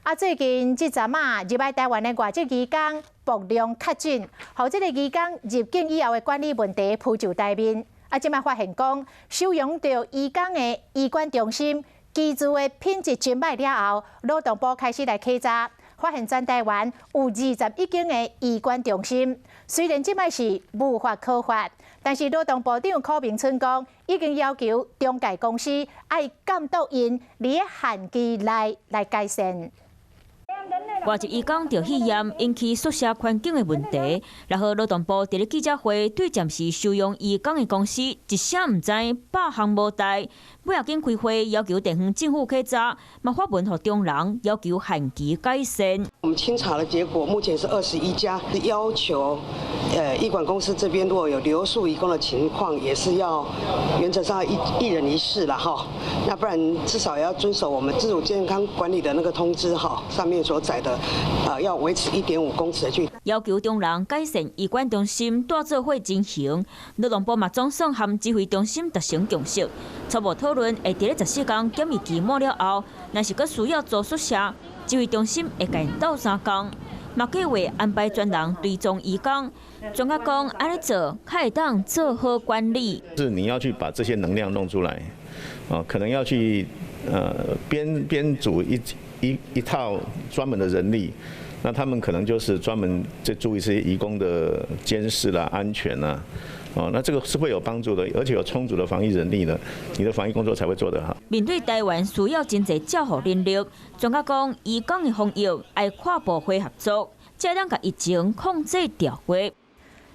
啊，最近這陣仔入來台灣的外籍移工爆量確診，予這个移工入境以後的管理問題浮上台面。啊，這擺發現講，收容著移工的移管中心居住的品質真䆀了後，勞動部開始來稽查，發現全台灣有21間的移管中心，雖然這擺是無法可法，但是勞動部長許明春講，已經要求中介公司愛監督𪜶佇限期內來改善。外籍移工著肺炎引起宿舍環境的問題，然後勞動部佇咧記者會對暫時收容移工的公司一聲毋知，百項無代，尾仔緊開會要求地方政府稽查，嘛發文予中人要求限期改善。我們清查的結果，目前是21家，要求移管公司這邊如果有留宿移工的情況，也是要原則上一一人一室啦哈，那不然至少要遵守我們自主健康管理的那個通知哈，上面所載的，要維持1.5公尺的距離。要求中人改善移管中心蹛做伙情形，勞動部嘛總算和指揮中心達成共識，初步討論會佇咧14工檢疫期滿了後，若是閣需要租宿舍，指揮中心會共𪜶鬥相共，嘛計劃安排專人追蹤移工。專家講，按呢做較會當做好管理。是你要去把這些能量弄出來，啊，可能要去編組一套專門的人力，那他們可能就是專門在注意這些移工的監視啦、安全啦，哦，那這個是會有幫助的，而且有充足的防疫人力呢，你的防疫工作才會做得好。面對台灣需要真濟照護人力，專家講，移工的防疫愛跨部會合作，才能共疫情控制牢過。